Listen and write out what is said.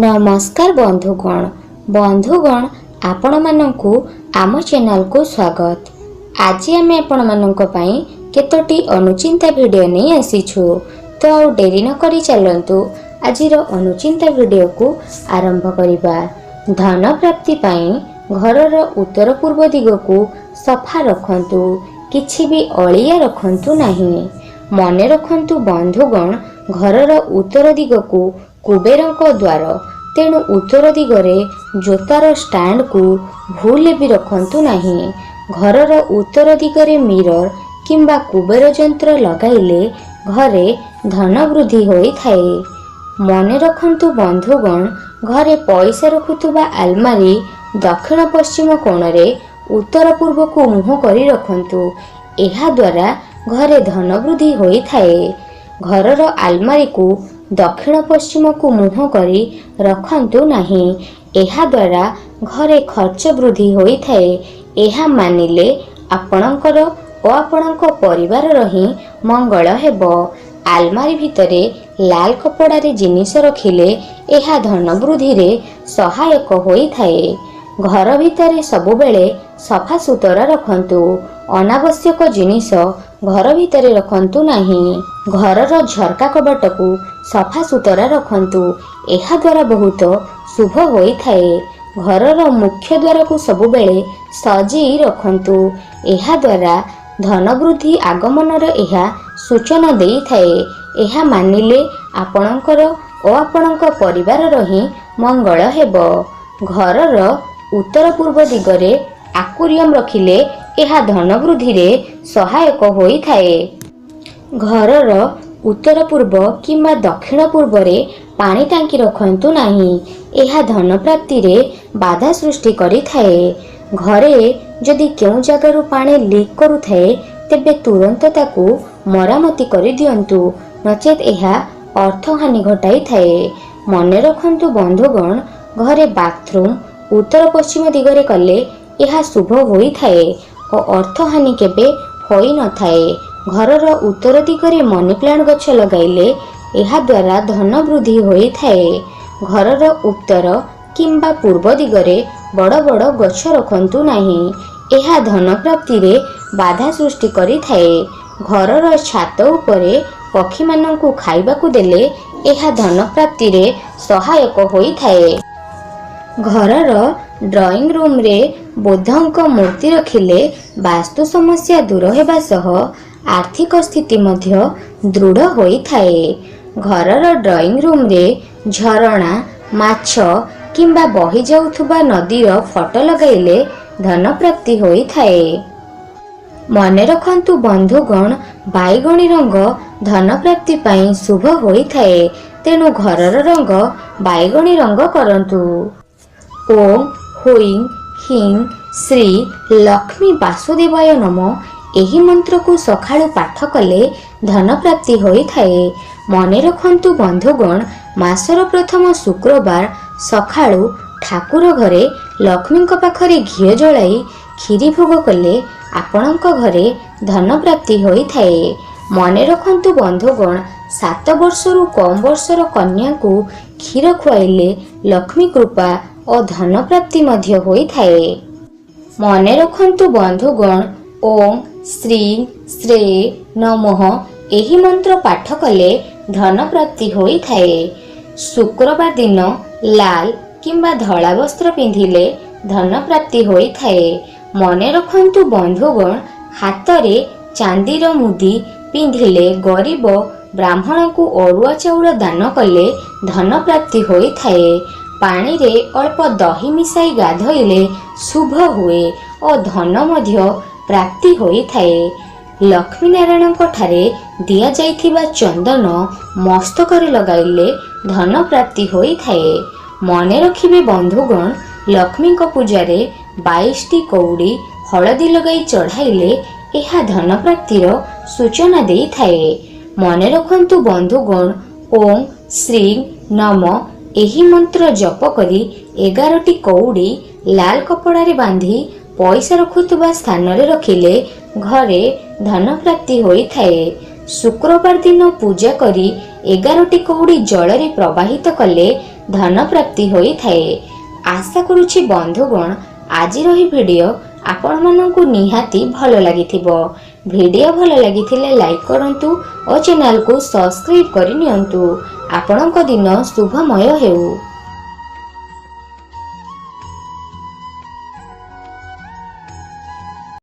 ନମସ୍କାର ବନ୍ଧୁଗଣ। ବନ୍ଧୁଗଣ, ଆପଣମାନଙ୍କୁ ଆମ ଚ୍ୟାନେଲକୁ ସ୍ୱାଗତ। ଆଜି ଆମେ ଆପଣମାନଙ୍କ ପାଇଁ କେତୋଟି ଅନୁଚିନ୍ତା ଭିଡ଼ିଓ ନେଇ ଆସିଛୁ। ତ ଆଉ ଡେରି ନକରି ଚାଲନ୍ତୁ ଆଜିର ଅନୁଚିନ୍ତା ଭିଡ଼ିଓକୁ ଆରମ୍ଭ କରିବା। ଧନ ପ୍ରାପ୍ତି ପାଇଁ ଘରର ଉତ୍ତର ପୂର୍ବ ଦିଗକୁ ସଫା ରଖନ୍ତୁ, କିଛି ବି ଅଳିଆ ରଖନ୍ତୁ ନାହିଁ। ମନେ ରଖନ୍ତୁ ବନ୍ଧୁଗଣ, ଘରର ଉତ୍ତର ଦିଗକୁ କୁବେରଙ୍କ ଦ୍ୱାର, ତେଣୁ ଉତ୍ତର ଦିଗରେ ଜୋତାର ଷ୍ଟାଣ୍ଡକୁ ଭୁଲରେ ବି ରଖନ୍ତୁ ନାହିଁ। ଘରର ଉତ୍ତର ଦିଗରେ ମିରର କିମ୍ବା କୁବେର ଯନ୍ତ୍ର ଲଗାଇଲେ ଘରେ ଧନ ବୃଦ୍ଧି ହୋଇଥାଏ। ମନେ ରଖନ୍ତୁ ବନ୍ଧୁଗଣ, ଘରେ ପଇସା ରଖୁଥିବା ଆଲମାରି ଦକ୍ଷିଣ ପଶ୍ଚିମ କୋଣରେ ଉତ୍ତର ପୂର୍ବକୁ ମୁହଁ କରି ରଖନ୍ତୁ। ଏହାଦ୍ୱାରା ଘରେ ଧନ ବୃଦ୍ଧି ହୋଇଥାଏ। ଘରର ଆଲମାରିକୁ ଦକ୍ଷିଣ ପଶ୍ଚିମକୁ ମୁହଁ କରି ରଖନ୍ତୁ ନାହିଁ। ଏହାଦ୍ୱାରା ଘରେ ଖର୍ଚ୍ଚ ବୃଦ୍ଧି ହୋଇଥାଏ। ଏହା ମାନିଲେ ଆପଣଙ୍କର ଓ ଆପଣଙ୍କ ପରିବାରର ହିଁ ମଙ୍ଗଳ ହେବ। ଆଲମାରି ଭିତରେ ଲାଲ କପଡ଼ାରେ ଜିନିଷ ରଖିଲେ ଏହା ଧନ ବୃଦ୍ଧିରେ ସହାୟକ ହୋଇଥାଏ। ଘର ଭିତରେ ସବୁବେଳେ ସଫା ସୁତରା ରଖନ୍ତୁ। ଅନାବଶ୍ୟକ ଜିନିଷ ଘର ଭିତରେ ରଖନ୍ତୁ ନାହିଁ। ଘରର ଝରକା କବାଟକୁ ସଫା ସୁତରା ରଖନ୍ତୁ। ଏହାଦ୍ୱାରା ବହୁତ ଶୁଭ ହୋଇଥାଏ। ଘରର ମୁଖ୍ୟ ଦ୍ୱାରକୁ ସବୁବେଳେ ସଜେଇ ରଖନ୍ତୁ। ଏହାଦ୍ୱାରା ଧନ ବୃଦ୍ଧି ଆଗମନର ଏହା ସୂଚନା ଦେଇଥାଏ। ଏହା ମାନିଲେ ଆପଣଙ୍କର ଓ ଆପଣଙ୍କ ପରିବାରର ହିଁ ମଙ୍ଗଳ ହେବ। ଘରର ଉତ୍ତର ପୂର୍ବ ଦିଗରେ ଆକୁରିୟମ ରଖିଲେ ଏହା ଧନ ବୃଦ୍ଧିରେ ସହାୟକ ହୋଇଥାଏ। ଘରର ଉତ୍ତର ପୂର୍ବ କିମ୍ବା ଦକ୍ଷିଣ ପୂର୍ବରେ ପାଣି ଟାଙ୍କି ରଖନ୍ତୁ ନାହିଁ। ଏହା ଧନ ପ୍ରାପ୍ତିରେ ବାଧା ସୃଷ୍ଟି କରିଥାଏ। ଘରେ ଯଦି କେଉଁ ଜାଗାରୁ ପାଣି ଲିକ୍ କରୁଥାଏ, ତେବେ ତୁରନ୍ତ ତାକୁ ମରାମତି କରିଦିଅନ୍ତୁ, ନଚେତ୍ ଏହା ଅର୍ଥହାନି ଘଟାଇଥାଏ। ମନେ ରଖନ୍ତୁ ବନ୍ଧୁଗଣ, ଘରେ ବାଥରୁମ୍ ଉତ୍ତର ପଶ୍ଚିମ ଦିଗରେ କଲେ ଏହା ଶୁଭ ହୋଇଥାଏ ଓ ଅର୍ଥହାନି କେବେ ହୋଇନଥାଏ। ଘରର ଉତ୍ତର ଦିଗରେ ମନି ପ୍ଲାଣ୍ଟ ଗଛ ଲଗାଇଲେ ଏହାଦ୍ୱାରା ଧନ ବୃଦ୍ଧି ହୋଇଥାଏ। ଘରର ଉତ୍ତର କିମ୍ବା ପୂର୍ବ ଦିଗରେ ବଡ଼ ବଡ଼ ଗଛ ରଖନ୍ତୁ ନାହିଁ। ଏହା ଧନ ପ୍ରାପ୍ତିରେ ବାଧା ସୃଷ୍ଟି କରିଥାଏ। ଘରର ଛାତ ଉପରେ ପକ୍ଷୀମାନଙ୍କୁ ଖାଇବାକୁ ଦେଲେ ଏହା ଧନ ପ୍ରାପ୍ତିରେ ସହାୟକ ହୋଇଥାଏ। ଘରର ଡ୍ରଇଂ ରୁମ୍ରେ ବୁଦ୍ଧଙ୍କ ମୂର୍ତ୍ତି ରଖିଲେ ବାସ୍ତୁ ସମସ୍ୟା ଦୂର ହେବା ସହ ଆର୍ଥିକ ସ୍ଥିତି ମଧ୍ୟ ଦୃଢ଼ ହୋଇଥାଏ। ଘରର ଡ୍ରଇଂ ରୁମ୍ରେ ଝରଣା, ମାଛ କିମ୍ବା ବହି ଯାଉଥିବା ନଦୀର ଫଟୋ ଲଗାଇଲେ ଧନ ପ୍ରାପ୍ତି ହୋଇଥାଏ। ମନେ ରଖନ୍ତୁ ବନ୍ଧୁଗଣ, ବାଇଗଣୀ ରଙ୍ଗ ଧନ ପ୍ରାପ୍ତି ପାଇଁ ଶୁଭ ହୋଇଥାଏ, ତେଣୁ ଘରର ରଙ୍ଗ ବାଇଗଣୀ ରଙ୍ଗ କରନ୍ତୁ। ଓಂ ହୁଇଂ ହିଂ ଶ୍ରୀ ଲକ୍ଷ୍ମୀ ବାସୁଦେବାୟ ନମ ଏହି ମନ୍ତ୍ରକୁ ସକାଳୁ ପାଠ କଲେ ଧନ ପ୍ରାପ୍ତି ହୋଇଥାଏ। ମନେ ରଖନ୍ତୁ ବନ୍ଧୁଗଣ, ମାସର ପ୍ରଥମ ଶୁକ୍ରବାର ସକାଳୁ ଠାକୁର ଘରେ ଲକ୍ଷ୍ମୀଙ୍କ ପାଖରେ ଘିଅ ଜଳାଇ କ୍ଷୀରି ଭୋଗ କଲେ ଆପଣଙ୍କ ଘରେ ଧନ ପ୍ରାପ୍ତି ହୋଇଥାଏ। ମନେ ରଖନ୍ତୁ ବନ୍ଧୁଗଣ, 7 ବର୍ଷରୁ କମ୍ ବର୍ଷର କନ୍ୟାଙ୍କୁ କ୍ଷୀର ଖୁଆଇଲେ ଲକ୍ଷ୍ମୀ କୃପା ଓ ଧନ ପ୍ରାପ୍ତି ମଧ୍ୟ ହୋଇଥାଏ। ମନେ ରଖନ୍ତୁ ବନ୍ଧୁଗଣ, ଓಂ ଶ୍ରୀ ଶ୍ରେ ନମଃ ଏହି ମନ୍ତ୍ର ପାଠ କଲେ ଧନ ପ୍ରାପ୍ତି ହୋଇଥାଏ। ଶୁକ୍ରବାର ଦିନ ଲାଲ କିମ୍ବା ଧଳା ବସ୍ତ୍ର ପିନ୍ଧିଲେ ଧନ ପ୍ରାପ୍ତି ହୋଇଥାଏ। ମନେ ରଖନ୍ତୁ ବନ୍ଧୁଗଣ, ହାତରେ ଚାନ୍ଦିର ମୁଦି ପିନ୍ଧିଲେ, ଗରିବ ବ୍ରାହ୍ମଣଙ୍କୁ ଅରୁଆ ଚାଉଳ ଦାନ କଲେ ଧନ ପ୍ରାପ୍ତି ହୋଇଥାଏ। ପାଣିରେ ଅଳ୍ପ ଦହି ମିଶାଇ ଗାଧୋଇଲେ ଶୁଭ ହୁଏ ଓ ଧନ ମଧ୍ୟ ପ୍ରାପ୍ତି ହୋଇଥାଏ। ଲକ୍ଷ୍ମୀ ନାରାୟଣଙ୍କ ଠାରେ ଦିଆଯାଇଥିବା ଚନ୍ଦନ ମସ୍ତକରେ ଲଗାଇଲେ ଧନ ପ୍ରାପ୍ତି ହୋଇଥାଏ। ମନେ ରଖିବେ ବନ୍ଧୁଗଣ, ଲକ୍ଷ୍ମୀଙ୍କ ପୂଜାରେ 22ଟି କଉଡ଼ି ହଳଦୀ ଲଗାଇ ଚଢ଼ାଇଲେ ଏହା ଧନ ପ୍ରାପ୍ତିର ସୂଚନା ଦେଇଥାଏ। ମନେ ରଖନ୍ତୁ ବନ୍ଧୁଗଣ, ଓಂ ଶ୍ରୀ ନମ ଏହି ମନ୍ତ୍ର ଜପ କରି 11ଟି କଉଡ଼ି ଲାଲ କପଡ଼ାରେ ବାନ୍ଧି ପଇସା ରଖୁଥିବା ସ୍ଥାନରେ ରଖିଲେ ଘରେ ଧନ ପ୍ରାପ୍ତି ହୋଇଥାଏ। ଶୁକ୍ରବାର ଦିନ ପୂଜା କରି 11ଟି କଉଡ଼ି ଜଳରେ ପ୍ରବାହିତ କଲେ ଧନ ପ୍ରାପ୍ତି ହୋଇଥାଏ। ଆଶା କରୁଛି ବନ୍ଧୁଗଣ, ଆଜିର ଏହି ଭିଡ଼ିଓ ଆପଣମାନଙ୍କୁ ନିହାତି ଭଲ ଲାଗିଥିବ। ଭିଡ଼ିଓ ଭଲ ଲାଗିଥିଲେ ଲାଇକ୍ କରନ୍ତୁ ଓ ଚ୍ୟାନେଲକୁ ସବସ୍କ୍ରାଇବ୍ କରି ନିଅନ୍ତୁ। ଆପଣଙ୍କ ଦିନ ଶୁଭମୟ ହେଉ।